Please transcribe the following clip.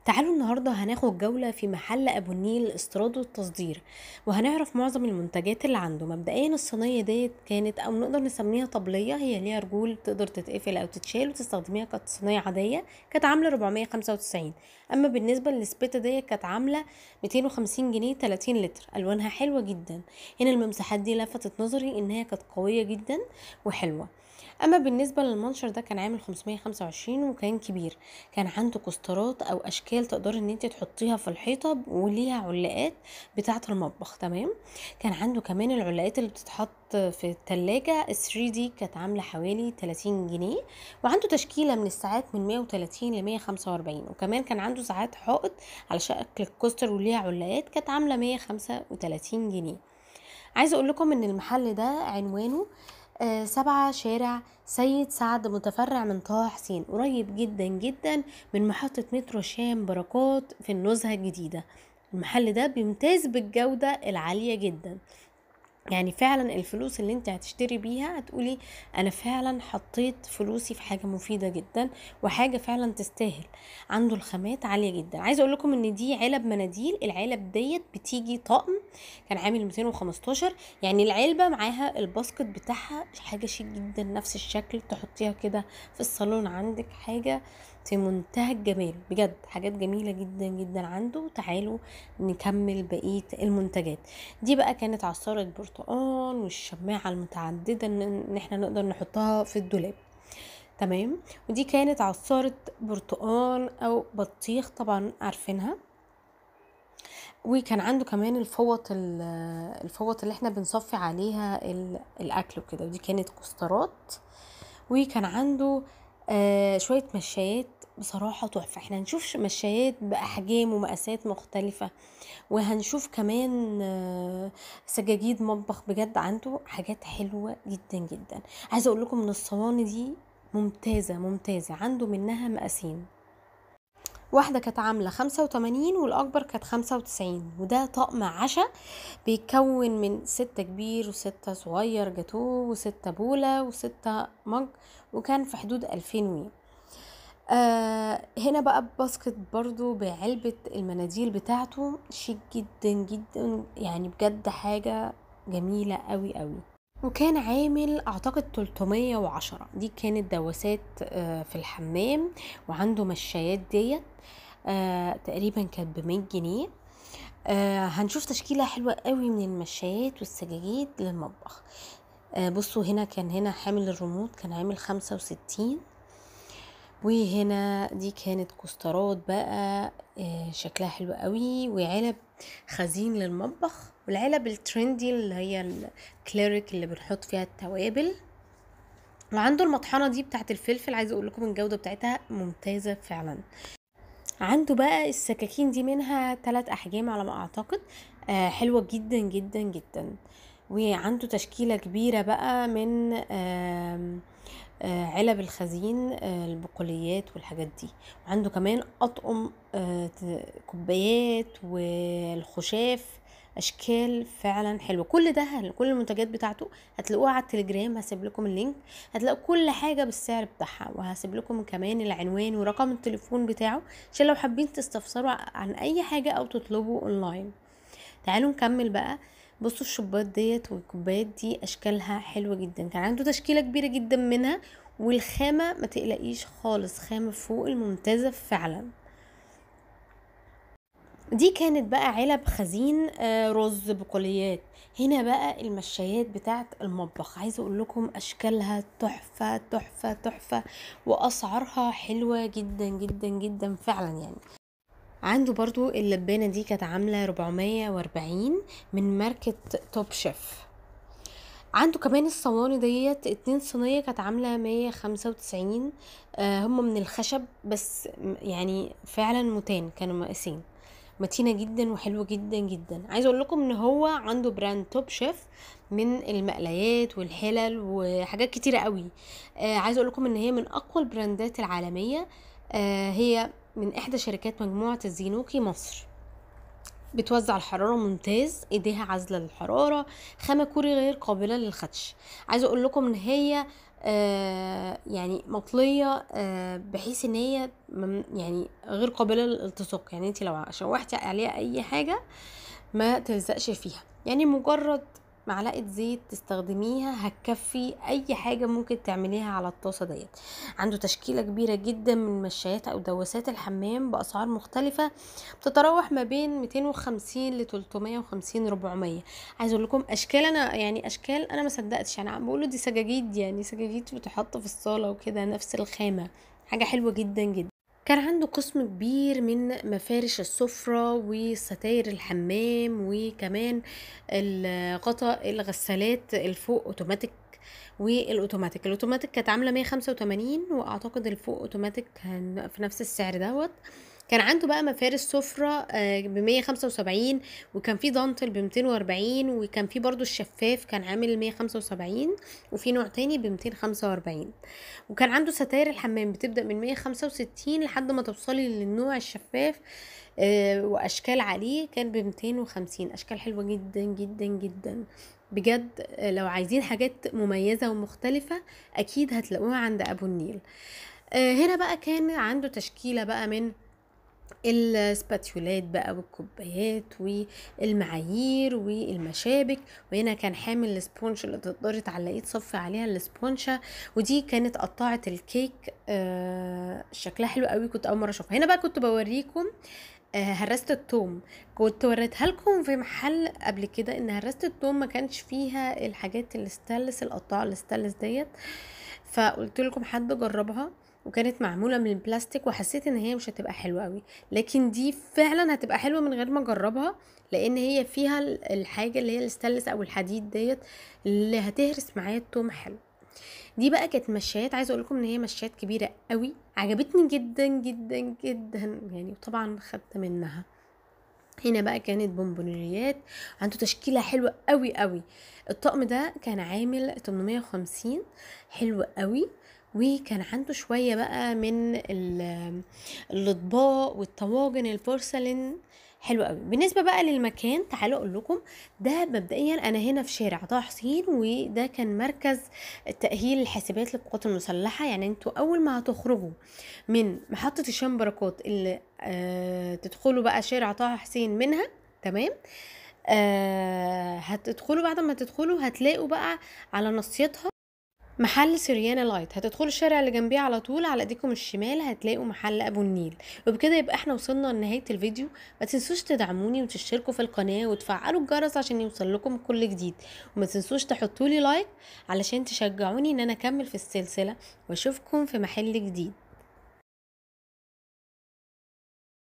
تعالوا النهاردة هناخد جولة في محل أبو النيل للاستيراد والتصدير، وهنعرف معظم المنتجات اللي عنده. مبدئيا الصينية ديت كانت أو نقدر نسميها طبلية، هي ليها رجول تقدر تتقفل أو تتشال وتستخدميها كصينية عادية، كانت عاملة 495. أما بالنسبة للسبيتا ديت كانت عاملة 250 جنيه 30 لتر، ألوانها حلوة جدا. هنا الممسحات دي لفتت نظري إنها كانت قوية جدا وحلوة. اما بالنسبة للمنشر ده كان عامل 525 وكان كبير، كان عنده كوسترات او اشكال تقدري ان انت تحطيها في الحيطة وليها علاقات بتاعه المطبخ. تمام. كان عنده كمان العلاقات اللي بتتحط في التلاجة 3 دي كانت عامله حوالي 30 جنيه، وعنده تشكيله من الساعات من 130 ل 145، وكمان كان عنده ساعات حائط على شكل ال coaster وليها علاقات كانت عامله 135 جنيه. عايزه اقول لكم ان المحل ده عنوانه 7 شارع سيد سعد متفرع من طه حسين، قريب جدا جدا من محطة مترو شام بركات في النزهة الجديدة. المحل ده بيمتاز بالجودة العالية جدا، يعني فعلا الفلوس اللي انت هتشتري بيها هتقولي انا فعلا حطيت فلوسي في حاجة مفيدة جدا وحاجة فعلا تستاهل. عنده الخامات عالية جدا. عايزة اقول لكم ان دي علب مناديل، العلب ديت بتيجي طقم كان عامل 215، يعني العلبة معاها ال basket بتاعها، حاجة شيك جدا، نفس الشكل تحطيها كده في الصالون عندك، حاجة في منتهى الجمال بجد، حاجات جميلة جدا جدا عنده. تعالوا نكمل بقية المنتجات. دي بقى كانت عصارة برتقان والشماعة المتعددة ان احنا نقدر نحطها في الدولاب. تمام. ودي كانت عصارة برتقان او بطيخ طبعا عارفينها. وكان عنده كمان الفوط، الفوط اللي احنا بنصفي عليها الاكل وكده، ودي كانت كوسترات. وكان عنده شوية مشايات بصراحة تحفة. احنا هنشوف مشايات بأحجام ومقاسات مختلفة، وهنشوف كمان سجاجيد مطبخ. بجد عنده حاجات حلوة جدا جدا. عايزة اقول لكم ان الصواني دي ممتازة ممتازة، عنده منها مقاسين، واحدة كانت عاملة 85 والأكبر كانت 95. وده طقم عشاء بيتكون من 6 كبير و6 صغير جاتوه و6 بولة و6 مج، وكان في حدود 2000 وي. هنا بقى باسكت برضو بعلبة المناديل بتاعته، شيك جدا جدا، يعني بجد حاجة جميلة قوي قوي. وكان عامل اعتقد 310. دي كانت دواسات في الحمام، وعنده مشايات ديت تقريبا كانت ب100 جنيه. هنشوف تشكيلة حلوة قوي من المشايات والسجاجيد للمطبخ. بصوا هنا كان هنا حامل الريموت كان عامل 65. وهنا دي كانت كوسترات بقى شكلها حلو قوي، وعلب خزين للمطبخ، والعلب ال trendy اللي هي الكليريك اللي بنحط فيها التوابل. وعنده المطحنه دي بتاعت الفلفل، عايزه اقول لكم الجودة بتاعتها ممتازة فعلا. عنده بقى السكاكين دي منها 3 احجام على ما اعتقد، حلوة جدا جدا جدا. وعنده تشكيله كبيرة بقى من علب الخزين، البقوليات والحاجات دي. وعنده كمان اطقم كوبايات والخشاف، اشكال فعلا حلوة. كل ده كل المنتجات بتاعته هتلاقوها على التليجرام، هسيب لكم ال link، هتلاقوا كل حاجة بالسعر بتاعها، وهسيب لكم كمان العنوان ورقم التليفون بتاعه عشان لو حابين تستفسروا عن اي حاجة او تطلبوا اونلاين. تعالوا نكمل بقى. بصوا الشوبات ديت والكوبايات دي اشكالها حلوة جدا، كان عنده تشكيله كبيرة جدا منها، والخامه ما تقلقيش خالص، خامة فوق الممتازة فعلا. دي كانت بقى علب خزين رز بقوليات. هنا بقى المشايات بتاعت المطبخ، عايزه اقول لكم اشكالها تحفة تحفة تحفة، واسعارها حلوة جدا جدا جدا فعلا. يعني عنده برضو اللبانة دي كانت عاملة 440 من ماركة توب شيف. عنده كمان الصواني ديت 2 صينية كانت عاملة 195، هم من الخشب بس يعني فعلا متان، كانوا مقاسين متينة جدا وحلوة جدا جدا. عايزة اقول لكم ان هو عنده brand توب شيف من المقلايات والحلل وحاجات كتيرة قوي. عايزة اقول لكم ان هي من اقوى البراندات العالمية، هي من احدى شركات مجموعة الزينوكي مصر. بتوزع الحرارة ممتاز، ايديها عازلة للحرارة، خامة كوري غير قابلة للخدش. عايزة اقول لكم ان هي يعني مطليه بحيث ان هي يعني غير قابله للالتصاق، يعني انت لو شوحتي عليها اي حاجة ما تلزقش فيها، يعني مجرد معلقه زيت تستخدميها هتكفي اي حاجة ممكن تعمليها على الطاسه ديت. عنده تشكيله كبيرة جدا من مشايات او دواسات الحمام باسعار مختلفة، بتتراوح ما بين 250 ل 350 400. عايز اقول لكم اشكال، انا يعني اشكال انا ما صدقتش، يعني عم بقولوا دي سجاجيد، يعني سجاجيد بتحط في الصاله وكده، نفس الخامة، حاجة حلوة جدا جدا. كان عنده قسم كبير من مفارش السفرة وستاير الحمام، وكمان غطاء الغسالات الفوق اوتوماتيك والاوتوماتيك. الاوتوماتيك كانت عاملة 185، واعتقد الفوق اوتوماتيك كان في نفس السعر دوت. كان عنده بقى مفارش سفرة ب175، وكان في دانتل ب240، وكان في برضو الشفاف كان عامل 175، وفي نوع تاني ب245. وكان عنده ستاير الحمام بتبدأ من 165 لحد ما توصلي للنوع الشفاف واشكال عليه كان ب250. اشكال حلوة جدا جدا جدا بجد. لو عايزين حاجات مميزة ومختلفة اكيد هتلاقوها عند ابو النيل. هنا بقى كان عنده تشكيلة بقى من السباتيولات بقى والكوبايات والمعايير والمشابك، وهنا كان حامل ال sponge اللي تقدري تعلقيه تصفي عليها السبونجة، ودي كانت قطعة الكيك شكلها حلو قوي، كنت اول مرة اشوفها. هنا بقى كنت بوريكم هرسة التوم، كنت وريتها لكم في محل قبل كده ان هرسة التوم ما كانش فيها الحاجات الستانلس، القطاعة الستانلس ديت، فقلت لكم حد جربها وكانت معمولة من البلاستيك، وحسيت ان هي مش هتبقى حلوة قوي، لكن دي فعلا هتبقى حلوة من غير ما اجربها، لان هي فيها الحاجة اللي هي الستانلس او الحديد ديت اللي هتهرس معايا التوم حلو. دي بقى كانت مشايات، عايزه اقول لكم ان هي مشايات كبيرة قوي، عجبتني جدا جدا جدا يعني، وطبعا خدت منها. هنا بقى كانت بونبونيات، عنده تشكيله حلوة قوي قوي. الطقم ده كان عامل 850، حلو قوي. وكان عنده شوية بقى من الاطباق والطواجن البورسلين، حلو قوي. بالنسبة بقى للمكان تعالوا اقول لكم، ده مبدئيا انا هنا في شارع طه حسين، وده كان مركز تاهيل الحاسبات للقوات المسلحة. يعني انتوا اول ما هتخرجوا من محطة هشام بركات اللي تدخلوا بقى شارع طه حسين منها، تمام، هتدخلوا، بعد ما تدخلوا هتلاقوا بقى على نصيتها محل سيريانا لايت، هتدخلوا الشارع اللي جنبيه على طول على ايديكم الشمال هتلاقوا محل ابو النيل. وبكده يبقى احنا وصلنا لنهاية الفيديو. ما تنسوش تدعموني وتشتركوا في القناة وتفعلوا الجرس عشان يوصل لكم كل جديد، وما تنسوش تحطوا لي like علشان تشجعوني ان انا اكمل في السلسلة، واشوفكم في محل جديد.